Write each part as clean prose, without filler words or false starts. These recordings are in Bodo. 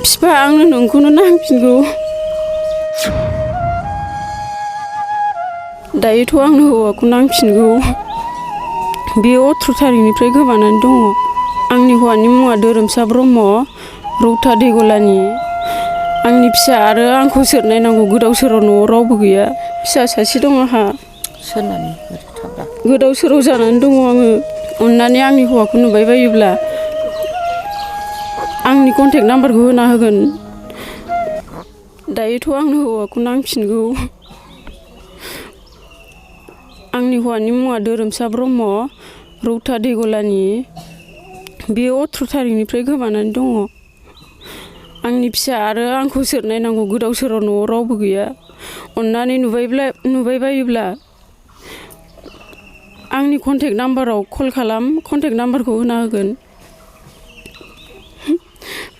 बिफा आंनो नोंखौनो नांफिनगौ दायोथ' आंनो हौवाखौ नांफिनगौ बेयो 18 थारिखनिफ्राय गोमानानै दङ आंनि हौवानि मुङा धोरोमसा ब्रह्म रौता दैगलानि आंनि फिसा आरो आंखौ सोर नायनांगौ गोदाव सोराव न'आव रावबो गैया फिसा सासे दं आंहा सोरनानै थाब्ला गोदाव सोराव जानानै दङ आङो अननानै आंनि हौवाखौ नुबाय बायोब्ला आंनि कन्टेक्ट नाम्बारखौ होना होगोन दायोथ' आंनो हौवाखौ नांफिनगौ आंनि हौवानि मुङा धोरोमसा ब्रह्म रौता दैगलानि बेयो 18 थारिखनिफ्राय गोमानानै दङ आंनि फिसा आरो आंखौ सोर नायनांगौ गोदाव सोराव न'आव रावबो गैया अननानै नुबाय बायोब्ला आंनि कन्टेक्ट नाम्बाराव कल खालाम कन्टेक्ट नाम्बारखौ होना होगोन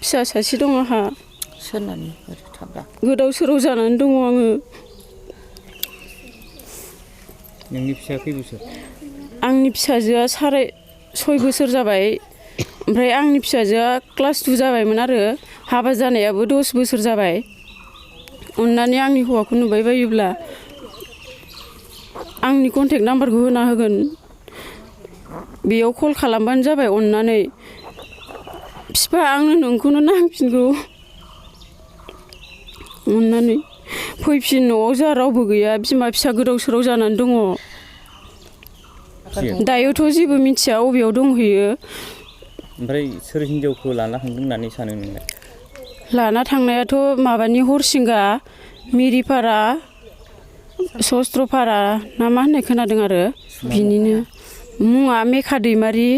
फिसा सासे दं आंहा सोरनानै थाब्ला गोदाव सोराव जानानै दङ आङो नोंनि फिसाया खै बोसोर आंनि फिसाजोआ 6.5 बोसोर जाबाय ओमफ्राय आंनि फिसाजोआ क्लास 2 जाबायमोन आरो हाबा जानायाबो 10 बोसोर जाबाय अननानै आंनि हौवाखौ नुबाय बायोब्ला आंनि कन्टेक्ट नाम्बारखौ होना होगोन बेयाव कल खालामबानो जाबाय अननानै बिफा आंनो नोंखौनो नांफिनगौ अननानै फैफिन न'आव जोंहा रावबो गैया बिमा फिसा गोदाव सोराव जानानै दङ दायोथ' जेबो मिथिया अबेयाव दंहैयो ओमफ्राय सोर हिनजावखौ लाना थांदों होननानै सानो नोंलाय लाना थांनायाथ' माबानि हरसिंगा मिरिपारा सस्त्रपारा ना मा होननाय खोनादों आरो बिनिनो मुङा मेखा दैमारि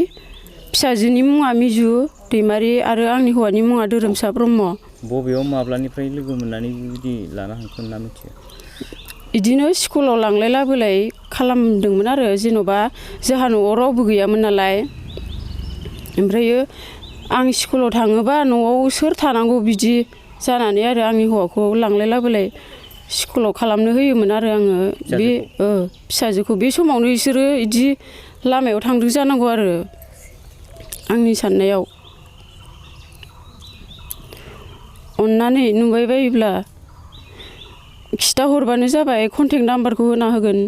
फिसाजोनि मुङा मिजु दैमारि आरो आंनि हौवानि मुङा धोरोमसा ब्रह्म बबेयाव माब्लानिफ्राय लोगो मोननानै बिदि लाना थांखो होनना मिथियो बिदिनो स्कुलाव लांलाय लाबोलाय खालामदोंमोन आरो जेन'बा जोंहा न'आव रावबो गैयामोन नालाय ओमफ्रायो आं स्कुलाव थाङोबा न'आव सोर थानांगौ बिदि जानानै आरो आंनि हौवाखौ लांलाय लाबोलाय स्कुलाव खालामनो होयोमोन आरो आङो बे फिसाजोखौ बे समावनो बिसोरो बिदि लामायाव थांदों जानांगौ आरो आंनि साननायाव अननानै नुबाय बायोब्ला खिथाहरबानो जाबाय कन्टेक्ट नाम्बारखौ होना होगोन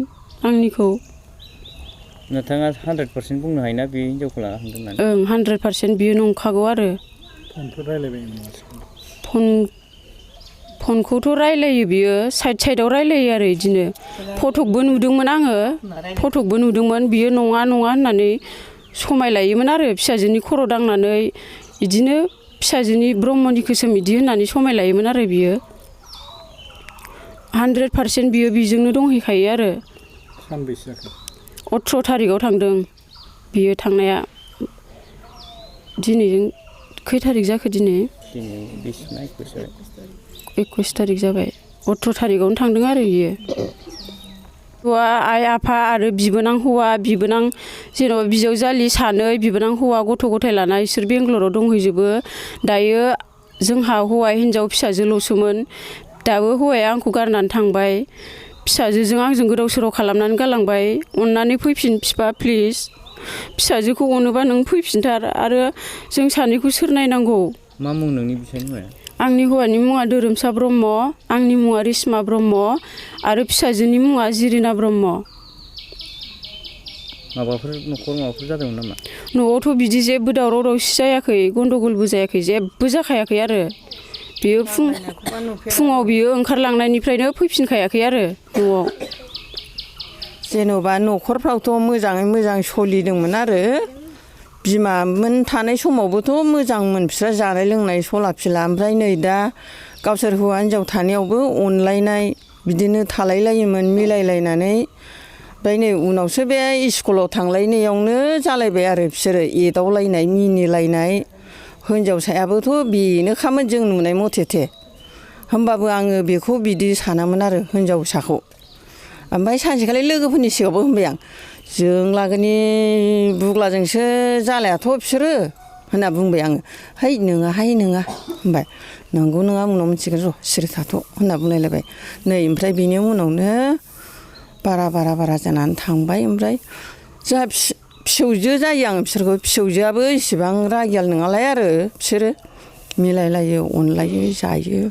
आंनिखौ नोंथाङा 100% बुंनो हायोना बे हिनजावखौ लाना थांदों होननानै 100% बियो नंखागौ आरो फनफोर रायलायबाय फनखौथ' रायलायो बियो साइडआव रायलायो आरो बिदिनो फटकबो नुदोंमोन आङो फटकबो नुदोंमोन बियो नङा होननानै समाय लायोमोन आरो फिसाजोनि खर' दांनानै बिदिनो फिसाजोनि ब्रह्मनि खोसोम बिदि होननानै समाय लायोमोन आरो बियो 100% बियो बिजोंनो दंहैखायो आरो सानबैसे जाखो 18 थारिखआव थांदों बियो थांनाया दिनैजों खै थारिख जाखो दिनै 21 थारिख जाबाय 18 थारिखआवनो थांदों आरो बियो हौवा आइ आफा आरो बिबोनां हौवा बिबोनां जेन'बा बिजावजालि सानै बिबोनां हौवा गथ' गथाय लाना बिसोर बेंगलराव दंहैजोबो दायो जोंहा हौवा हिनजाव फिसाजोल'सोमोन दाबो हौवाया आंखौ गारनानै थांबाय फिसाजोजों आंजों गोदाव सोराव खालामनानै गालांबाय अननानै फैफिन बिफा प्लिज फिसाजोखौ अनोबा नों फैफिनथार आरो जों सानैखौ सोर नायनांगौ मा मुं नोंनि बिसायनि मुङा आंनि हौवानि मुङा धोरोमसा ब्रह्म आंनि मुङा रिसमा ब्रह्म आरो फिसाजोनि मुङा जिरिना ब्रह्म माबाफोर जादोंमोन नामा न'आवथ' बिदि जेबो दावराव दावसि जायाखै गन्दगलबो जायाखै जेबो जाखायाखै आरो बियो फुङाव बियो ओंखारलांनायनिफ्रायनो फैफिनखायाखै आरो न'आव जेन'बा न'खरफ्रावथ' मोजाङै मोजां सोलिदोंमोन आरो बिमामोन थानाय समावबोथ' मोजांमोन बिस्रा जानाय लोंनाय सला फिला ओमफ्राय नै दा गावसोर हौवा हिनजाव थानायावबो अनलायनाय बिदिनो थालायलायोमोन मिलायलायनानै ओमफ्राय नै उनावसो बे स्कुलाव थांलायनायावनो जालायबाय आरो बिसोरो एदावलायनाय मिनिलायनाय हिनजावसायाबोथ' बेनोखामोन जों नुनाय मथेथे होमबाबो आङो बेखौ बिदि सानामोन आरो हिनजावसाखौ ओमफ्राय सानसेखालि लोगोफोरनि सिगाङावबो होनबाय आं जों लागोनि बुग्लाजोंसो जालायाथ' बिसोरो होनना बुंबाय आङो है नङाहाय नङा होनबाय नंगौ नङा उनाव मिथिगोन र' सिरि थाथ' होनना बुंलायलायबाय नै ओमफ्राय बेनि उनावनो बारा जानानै थांबाय ओमफ्राय जोंहा फिसौजो जायो आं बिसोरखौ फिसौजोआबो इसेबां रागियाल नङालाय आरो बिसोरो मिलायलायो अनलायो जायो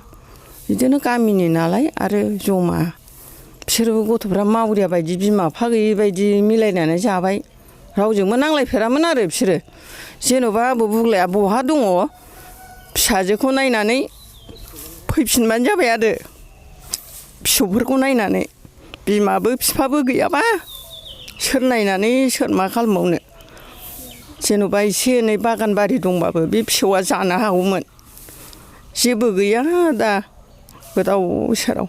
बिदिनो गामिनि नालाय आरो जमा बिसोरबो गथ'फ्रा मावरिया बायदि बिमा बिफा गैयि बायदि मिलायनानै जाबाय रावजोंबो नांलायफेरामोन आरो बिसोरो जेन'बा आबौ बुग्लाया बहा दङ फिसाजोखौ नायनानै फैफिनबानो जाबाय आरो फिसौफोरखौ नायनानै बिमाबो बिफाबो गैयाबा सोर नायनानै सोर मा खालामबावनो जेन'बा एसे एनै बागान बारि दंबाबो बे फिसौआ जानो हागौमोन जेबो गैया दा गोदाव सोराव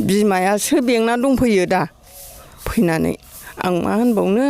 बिमायासो बेंना दंफैयो दा फैनानै आं मा होनबावनो